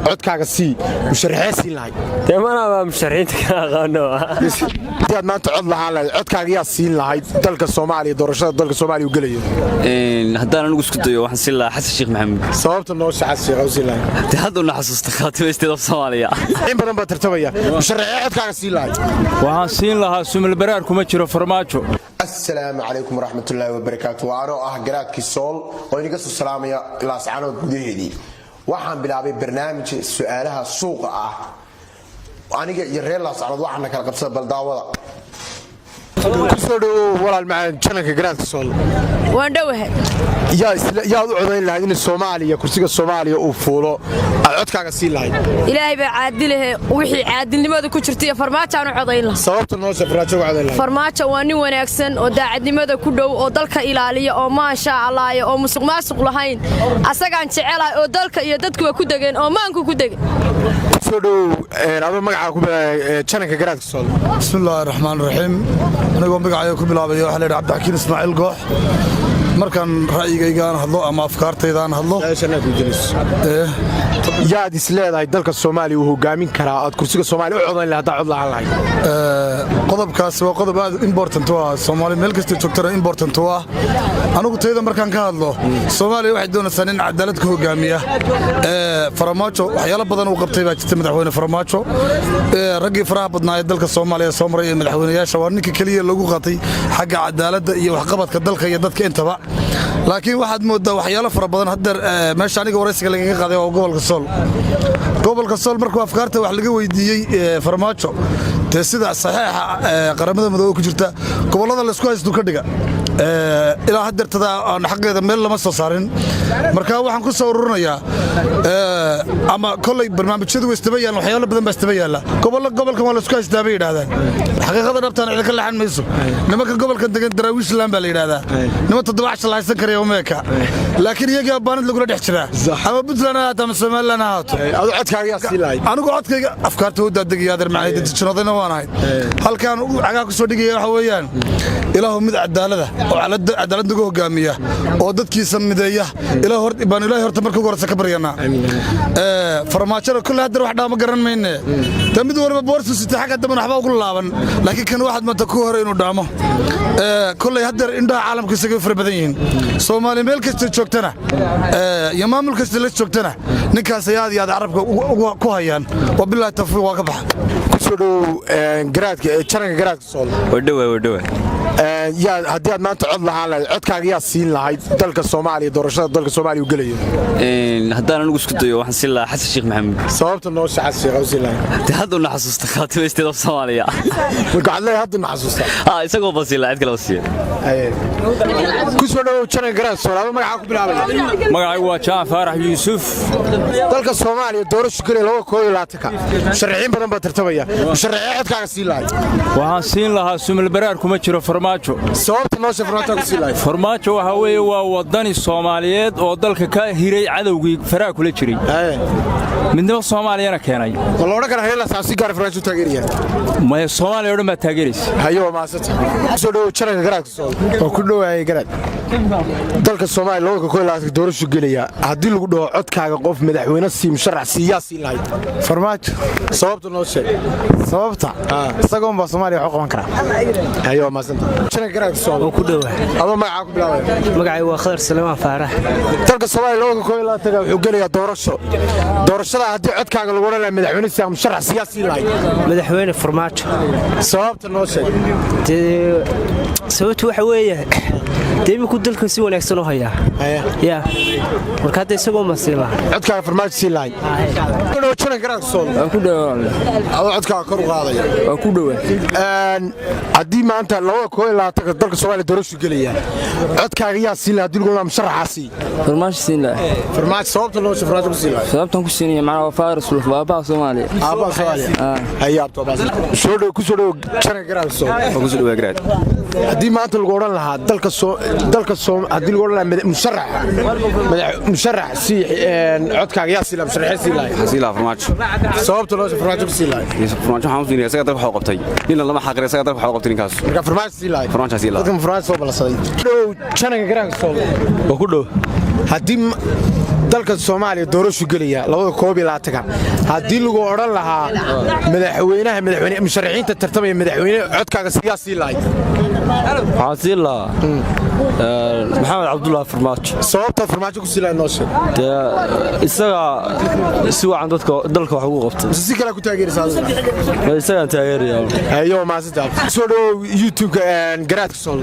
Codkaaga sii musharaxee siin lahayd? Dee mana baa musharaxiinta ka aqaano. Haddii aad maanta cod lahaan lahayd, codkaaga yaa siin lahayd dalka Soomaaliya, doorashada dalka Soomaaliya uu gelayo? Haddaan anigu isku dayo, waxaan siin lahaa Xasan Sheekh Maxamuud. Sababta noo shaxas sheekh u siin lahayd? Dee hadda una xasuusta Khaatimo State of Soomaaliya. In badan baa tartamaya, musharaxee codkaaga siin lahayd? Waxaan siin lahaa, sumalbaraar kuma jiro, Farmaajo. Asalaamu calaykum waraxmatullaahi wabarakaatu. Waa anoo ah Garaadkii Sool oo inaga soo salaamaya Laascanood gudaheedii. Waxaan bilaabay barnaamij su-aalaha suuqa ah. Aniga iyo reer Laascanood waxaana kala qabsada baldaawada. Kusoo dhawow, walaal macaan, channelka Garaadka Sool. Waan dhowahay. Yaad u codayn lahayd in Soomaaliya, kursiga Soomaaliya uu fuulo, aad codkaaga siin lahayd? Ilaahay baa caadilahe, wixii caadilnimada ku jirta iyo Farmaajaan u codayn lahaa. Sababta noosha Farmaajo uga codayn lahayd? Farmaajo waa nin wanaagsan oo daacadnimada ku dhow oo dalka ilaaliya oo maashaa allaaya oo musuq maasuq lahayn. Asagaan jecelahay oo dalka iyo dadkuba ku degeen oo maanku ku degen. Kusoo dhowow, adoo magacaa ku bilaabay, channelka Garaadka Sool. Bismillaahi raxmaan raxiim. Anigoo magacayga ku bilaabaya, waxaa la yidhi Cabdixakiin Ismaaciil Goox. Markaan ra'yigaygaan hadlo ama afkaartaydaan hadlo, Yaad is leedahay dalka Soomaaliya uu hogaamin karaa, aad kursiga Soomaaliya u codayn lahayd haddaa cod lahaan lahayd? Qodobkaasi waa qodob aad important u ah, Soomaali meel kasta joogtana important u ah. Anigu tayda markaan ka hadlo, Soomaaliya waxay doonaysaa nin cadaalad ku hogaamiya. Farmaajo waxyaalo badan uu qabtay baa jirta. Madaxweyne Farmaajo, raggii faraha badnaa ee dalka Soomaaliya soo maray ee madaxweynayaasha, waa ninka keliya lagu qatay xagga cadaaladda iyo waxqabadka dalka iyo dadka intaba. Laakiin waxaad mooddaa waxyaalo fara badan haddeer meesha aniga waraysiga lagaga qaaday waa gobolka Sool. Gobolka Sool markuu afkaarta wax laga weydiiyey, Farmaajo dee sida saxeixa Qaramada Midoobe ku jirta, gobollada laysku haystu ka dhiga, ilaa haddeertada aan xaqeeda meel lama soo saarin. Marka waxaan ku soo ururinayaa, ama kolley barnaamijyadu way isdaba yaallan, waxyaalo badan baa isdaba yaalla. Gobollo gobolkan waa laysku haystaa bay yidhaahdaan. Xaqiiqada dhabtaana cid ka leexan mayso. Nimanka gobolkan degan Daraawiishland baa la yidhaahdaa, niman 7 casha la haysan karaya umeeka, laakiin iyagii baanid lagula dhex jiraa, ama Puntland ha ahaato ama Somaliland ha ahaato. Adu codkaaga yaa sii lahayd? Anigu codkayga afkaarta u daadegaya, adeer macnay dejinodayna waan ahay. Halkaan cagaa ku soo dhigaya waxa weeyaan, Ilaahu mid cadaalada oo cadaalad nagu hogaamiya oo dadkiisa mideeya baan Ilaahay horta marka ugu horeysa ka baryanaa. Farmaajada kulle haddar wax dhaama garan mayne, ta mid waliba boorsu sitay xagga dambena waxba ugu laaban, laakiin kan waxaad maanta ku hore inuu dhaamo. Kolley haddeer indhaha caalamka isaga fara badan yihiin. Soomaaliya meel kasta joogtana iyo maamul kasta la joogtana, ninkaas ay aad iyo aad carabka ku hayaan. Wabilaahi tawfiiq, waa ka baxa. Kusoo dhowow garaadka, channelka Garaadka Sool. Wadhowa, wadhowa. Yaa, haddii aad maanta cod lahaan lahayd, codkaaga yaa siin lahayd dalka Soomaaliya, doorashada dalka Soomaaliya uu gelayo? Haddaan anigu isku dayo, waxaan siin lahaa Xasan Sheekh Maxamuud. Sababta noo shaxas sheekh u siin lahayd? Dee hadda una xasuusta Khaatimo State of Soomaaliya. Marka waxaad leeyahay hadda na xasuusta. Ha, isagoo baan siin lahaa, cid kale ma siiya. Kusoo dhowow channelka Garaadka Sool, adoo magacaa ku bilaabaya. Magacaygu waa Jaan Faarax Yuusuf. Dalka Soomaaliya doorasho gelaya 2021-ka, musharaxiin badan baa tartamaya, musharaxiin codkaaga siin lahayd? Waxaan siin lahaa, sumalbaraar kuma jiro, Farmaajo. Sababta noo sheeg Farmaajo ku siin lahayd. Farmaajo waxa weeye waa waddani Soomaaliyeed oo dalka ka hiray cadowgii faraha kula jiray, midnimo Soomaaliyana keenay. Ma la odhan karaa reer Laascanood si gaar Farmaajo u taageeraya? Maya, Soomaaliya o dhan baa taageeraysa. Haye, waa mahadsanta. Kusoo dhowow channelka Garaadka Sool. Waa ku dhowaayay, Garaad. Dalka Soomaaliya 2021-ka doorashu gelaya, haddii lagu dhaho codkaaga qof madaxweyne sii, musharax sii, yaa siin lahayd? Farmaajo. Sababta noo sheeg. Sababta, isagoon baa Soomaaliya wax u qaban karaa. Haye, waa mahadsanta. Channelka Garaadka Sool. Waa ku dhowahay. Adoo magacaa ku bilaabaya. Magacay waa Khadar Salmaan Faarax. Dalka Soomaaliya 2021-ka wuxuu gelayaa doorasho. Doorashada haddii codkaaga lagu odhan lahaa madaxweyne sii ama musharax sii, yaa siin lahayd? Madaxweyne Farmaajo. Sababta noo sheeg. Dee sababtu waxa weeye, dee iminku dalka si wanaagsan u hayaa ya, marka hadda isagoo ma siin lahaa. Codkaaga Farmaajo siin lahayd. Channelka Garaadka Sool. Waa ku dhowahay. Adoo codkaaga kor u qaadaya. Waa ku dhowahay. Haddii maanta 2021-ka dalka Soomaaliya doorashu gelaya, codkaaga yaa siin lahaa haddii lagu odhan musharaxaa sii? Farmaajo siin lahaa. Farmaajo. Sababta noo sheeg Farmaajo ku siin lahayd. Sababtan ku siinaya macnaa waa faris aabbaha Soomaaliya. Aabbaha Soomaaliya. Haye, abto, soo dhow, ku soo dhow channelka Garaadka Sool. Waa kusoo dhawaa, Garaad. Haddii maanta lagu odhan lahaa dalka soo dalka soo haddii lagu odhan lahaa musharax madax musharax sii, codkaaga yaa siin lahaa, musharaxee siin lahayd? Waxaan siin lahaa Farmaajo. Sababta noo sheeg Farmaajo ku siin lahayd. Farmaajo waxaan u siinaya isaga dalka wax u qabtay, nina lama xaqir, isaga dalka wax u qabtay ninkaas. Marka Farmaajo siin lahayd? Farmaajo siin lahaa. Dadka Farmaajo soo ballansaday. Dhow channelka Garaadka Sool. Waa ku dhow. Haddii dalka Soomaaliya doorashu gelaya 2021-ka, haddii lagu odhan lahaa madaxweynaha, madaxweyne, musharaxiinta tartamaya, madaxweyne codkaaga siyaa sii lahayd? Waxaan siin lahaa Maxamed Cabdullaahi Farmaajo. Sababta Farmaajo ku sii lahayd noo sheeg. Dee isagaa si wacan dadka dalka wax ugu qabtay. Mise si kale ku taageeraysaa adigu? Isagaan taageeraya. Hayo, maasinta soo dhawow YouTube-ka Garaadka Sool.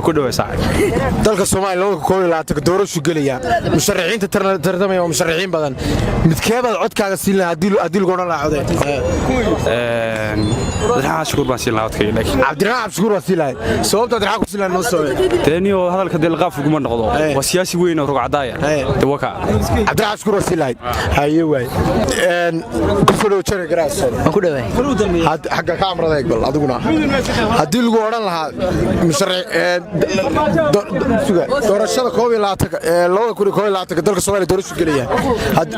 Ku dhawaa saaxiib. Dalka Soomaaliya 2021-ka doorashu gelaya, musharaxiinta tartamaya waa musharaxiin badan. Midkee baad codkaaga siin lahaa haddii lagu odhan lahaa codee? Cabdiraxmaan Shukuur baan siin lahaa codkayga, laakiin Cabdiraxmaan Cabdishakuur waa siin lahayd. Sababta Cabdiraxmaan ku siin lahayd noo soo. Dee niyo hadalka dee laqaaf uguma noqdo, waa siyaasi weyn oo rugcadaaya dee waka. Cabdiraxmaan Cabdishakuur waa siin lahayd. Haye, waay, ku soo dhawo jara Garaadka Sool. Waan ku dhawahay. Xagga ka amrada eeg bal adiguna. Haddii lagu odhan lahaa musharax suga doorashada 21-ka ee 2021-ka dalka Soomaaliya doorasho gelaya,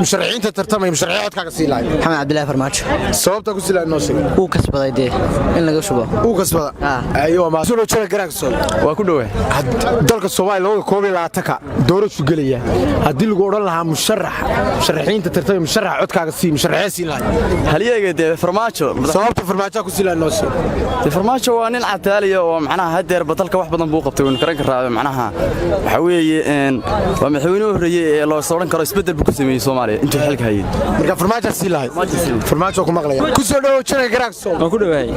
musharaxiinta tartamaya, musharaxiin codkaaga sii lahayd? Maxamed Cabdilaahi Farmaajo. Sababta ku sii lahayd noo sheeg. Wuu kasbaday dee in laga shubo. Uu kasbada. Ayo, ma soo jira Garaadka Sool. Waa ku dhowaa. Dalka Soomaaliya 2021-ka doorasho gelaya, haddii lagu odhan lahaa musharax, musharaxiinta tartamaya, musharax codkaaga sii, musharaxee sii lahayd? Halyeega dee Farmaajo. Sababta Farmaajo ku sii lahayd noo sheeg. Dee Farmaajo waa nin cataaliya oo macnaha hadeerba dalka wax badan buu qabtay, waynu karan karaa. Macnaha waxaa weeye waa madaxweyne horreeyey ee loo soo odhan karo isbeddel buu ku sameeyey Soomaaliya intuu xilka hayay. Marka Farmaajo sii lahayd. Farmaajo ku maqlaya. Ku soo dhawow jira Garaadka Sool. Waan ku dhawahay.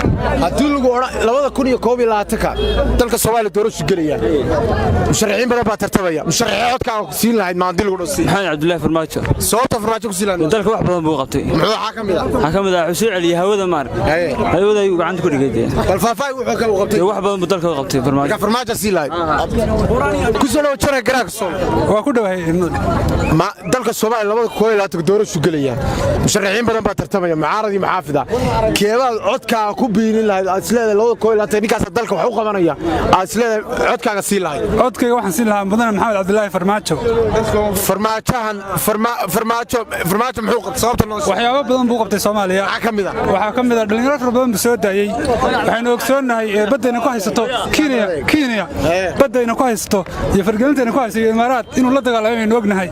Haddii lagu odhan 2021-ka dalka Soomaaliya doorasho gelaya, musharaxiin badan baa tartamaya, musharaxiin codkaaga ku siin lahayd ma haddii lagu dhan sii? Maxamed Cabdullaahi Farmaajo. Sababta Farmaajo ku siin lahayd? Dalka wax badan buu qabtay. Muxuu, waxaa ka mid ah? Waxaa ka mid ah wuxuu soo celiyey hawada maar. Hawada ayuu gacanta ku dhigay dee. Bal faahfaahin wuxuu kale u qabtay. Dee wax badan buu dalka u qabtay Farmaajo. Marka Farmaajo sii lahayd. Ku soo dhawo jira Garaadka Sool. Waa ku dhawahay. Ma dalka Soomaaliya 2021-ka doorasho gelaya, musharaxiin badan baa tartamaya, mucaarad iyo muxaafida, keebaad codkaaga ku biirin lahayd aad isleedahay 2021 ninkaas dalka wax u qabanaya aad isleedahay codkaaga sii lahayd? Codkayga waxaan siin lahaa mudane Maxamed Cabdilaahi Farmaajo. Farmaajahan Farmaajo, Farmaajo muxuu qabtay? Sababta noo sheeg. Waxyaabo badan buu qabtay Soomaaliya. Maxaa ka mid ah? Waxaa ka mid ah dhalinyaro fara badan buu soo daayey. Waxaynu ogsoonnahay ee baddayna ku haysato Kenya, Kenya baddayna ku haysato iyo fargelintayna ku haysato iyo Imaaraad inuu la dagaalamay aynu ognahay.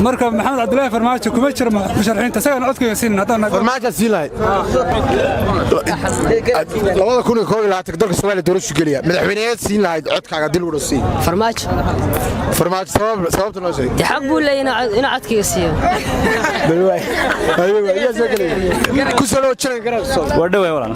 Marka Maxamed Cabdilaahi Farmaajo kuma jiro musharaxiinta, isagana codkayga siinin haddaan Farmaajo sii lahayd. 2021-ka dalka Soomaaliya doorasho gelaya, madaxweyneyaad siin lahayd codkaaga haddii lagu dhan sii? Farmaajo. Farmaajo, sababta noo sheeg. Dee xaq buu leeyahay inuu codkayga siiyo. Bal waay. Haye waay, yaa soo gelaya. Ku soo dhawo jira Garaadka Sool. Waa dhawahay walaal.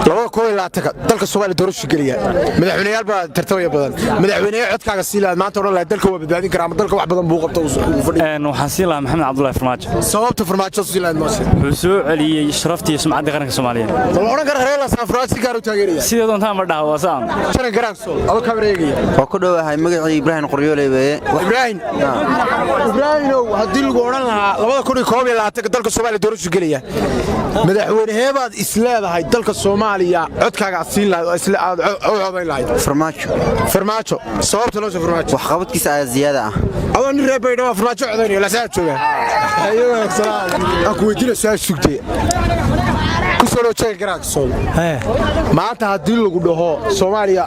2021-ka dalka Soomaaliya doorasho gelaya, madaxweyneyaal baa tartamaya badan, madaxweyneyaal codkaaga sii lahayd maanta odhan lahayd dalka waa badbaadin karaa ama dalka wax badan buu qabta uu fadhiyo? Waxaan siin lahaa Maxamed Cabdullaahi Farmaajo. Sababta Farmaajo sii lahayd noo sheeg. Wuxuu soo celiyey sharaftii iyo sumcaddii qaranka Soomaaliyeed. Ma la odhan karaa reer Laascaanood si gaar u taageeraya? Sidee doontaan ma dhaha, waa saan. Jira Garaadka Sool, adoo kamera eegaya. Waa ku dhowahay. Magacii Ibraahim Qoryooley weeye. Ibraahim, Ibraahimow, haddii lagu odhan lahaa 2021-ka dalka Soomaaliya doorasho gelaya, madaxweyneheebaad isleedahay dalka Soomaaliya codkaaga aad siin lahayd oo aad u codayn lahayd? Farmaajo. Farmaajo, sababta noo sheeg. Farmaajo waxqabadkiisa ayaa ziyaada ah. Adoo nin reer Baydhabo Farmaajo codaynayo Laascaanood jooga. Aan ku weydiinaya su-aasha sugtay. Ku soo dhawo jeega Garaadka Sool. Maanta haddii lagu dhaho Soomaaliya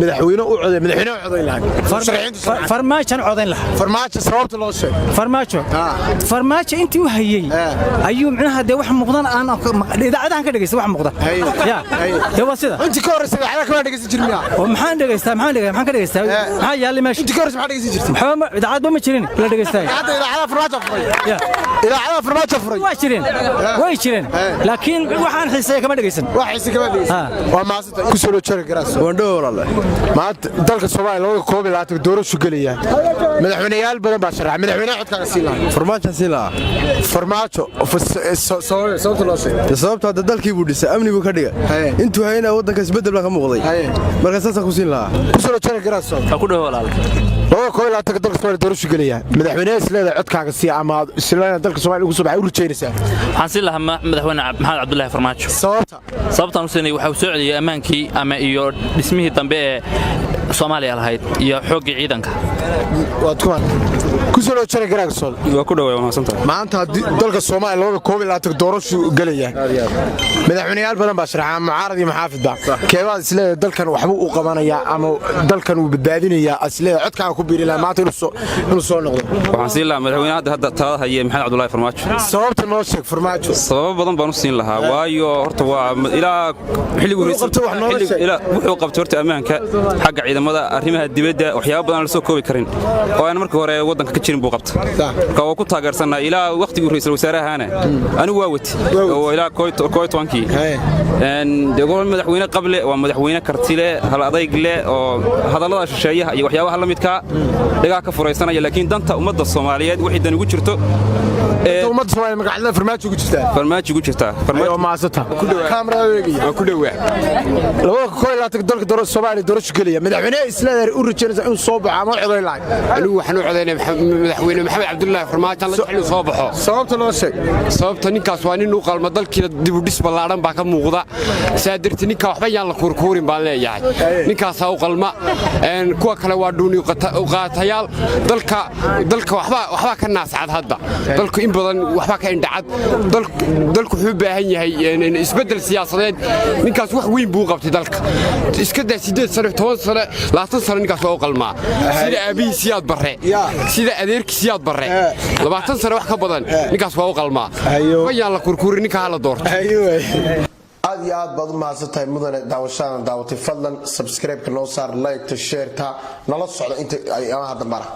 madaxweyne u coday, madaxweyne u codayn lahayd? Farmaajan codayn lahaa. Farmaajo, sababta loo sheeg. Farmaajo, Farmaajo intii u hayey ayuu micnaha dee wax muuqdan aan idaacadahan ka dhegeysta wax muuqda ya dee waa sida. Intii ka horreysay idaacadaha kamaan dhegeysan jirin miyaa? Oo maxaan dhegeystaa, maxaan dhegeystaa, maxaan ka dhegeystaa, maxaa yaallay meesha? Intii ka horreysay maxaa dhegeysan jirtay? Maxaa idaacadba ma jirin la dhegeystaa. Hadda idaacadaha Farmaajo furay. Idaacadaha Farmaajo furay. Waa jireen, way jireen, laakiin waxaan xiiseeya kama dhegeysan. Wax xiise kama dhegeysan. Waa maasanta ku soo jira Garaadka Sool. Waan dhow walaal. Maanta dalka Soomaaliya 2021 doorasho gelaya, madaxweyneyaal badan baa sharaxay, madaxweynaha codkaaga siin lahaa? Farmaajo siin lahaa. Farmaajo, sababta loo sheegay? Dee sababta hadda dalkii buu dhisay, amni buu ka dhigay, intuu hayna waddanka isbeddel baa ka muuqday, marka saasaan ku siin lahaa. Ku soo jira Garaadka Sool. Waa ku dhawahay walaal. 2021 dalka Soomaaliya doorasho gelaya, madaxweynaha isleedahay codkaaga sii ama aad isleedahay dalka Soomaaliya ugu soo baxay u rajaynaysaa? Waxaan siin lahaa madaxweyne Maxamed Cabdullaahi Farmaajo. Sababta? Sababtaan u siinay waxa uu soo celiyey ammaankii ama iyo dhismihii dambe ee Soomaaliya lahayd iyo xooggii ciidanka. Waad ku ku Kusoo dhow jara garaagsool. Waa ku dhawaa, waa mahadsantahay. Maanta haddii dalka Soomaaliya 2021 doorashu gelaya, madaxweyneyaal badan baa sharaxaa, mucaarad iyo muxaafidba. Keebaad isleedahay dalkan waxbuu u qabanayaa ama dalkan wuu badbaadinayaa, isleedahay codkaaga ku biiri lahaa maanta inuu soo noqdo? Waxaan siin lahaa madaxweyne hadda talada haye, Maxamed Cabdullaahi Farmaajo. Sababta noo sheeg, Farmaajo. Sababo badan baan u siin lahaa, waayo horta waa ilaa xilligii Wuxuu qabtay wax nooga sheeg. Wuxuu qabtay horta ammaanka, xagga ciidamada, arrimaha dibadda, waxyaabo badan aan la soo koobi karin oo aan markii hore waddanka ka jirin buu qabtay. Marka waa ku taageersanaa. Ilaa waqtigii ra'iisul wasaarahaana anigu waa wati oo ilaa 11-kii. Dee waa madaxweyne qable, waa madaxweyne karti leh, hal adayg leh, oo hadallada shisheeyaha iyo waxyaabaha la midkaa dhagaha ka furaysanaya, laakiin danta ummadda Soomaaliyeed wixii dan ugu jirto. Ummadda Soomaaliya magacada Farmaajo ugu jirtaa? Farmaajo ugu jirtaa. Ayuu maasata kaamera eegaya. Waan ku dhowaa. 2021 dalka Soomaaliya doorasho gelaya, madaxweyne isleedahay u rajaynaysa inuu soo baxo ama codayn lahay? Anigu waxaan u codaynaya madaxweyne Maxamed Cabdullaahi Farmaajo, alla jecel soo baxo. Sababta noo sheeg. Sababta, ninkaas waa nin u qalma dalkiina, dib u dhis ballaadhan baa ka muuqda. Saa darteed ninka waxba yaan la kuurkuurin baan leeyahay, ninkaasaa u qalma. Kuwa kale waa dhuuni qaatayaal. Dalka waxbaa ka naascad hadda, dalku in badan waxbaa ka indhacad. Dalku wuxuu u baahan yahay isbeddel siyaasadeed. Ninkaas wax weyn buu qabtay dalka. Iska daa 8 sano, 10 sano, 20 sano, ninkaas waa u qalmaa, sida aabihii Siyaad Barre, sida adeerkii Siyaad Barre, 20 sano wax ka badan ninkaas waa u qalmaa. Ma yaan la kurkurin, ninka hala doorto. Aad iyo aad baad u mahadsan tahay, mudane, daawashadan daawatay. Fadlan subscribe-ka noo saar, like-ta, share-ta, nala socda inta ay amaha dambana.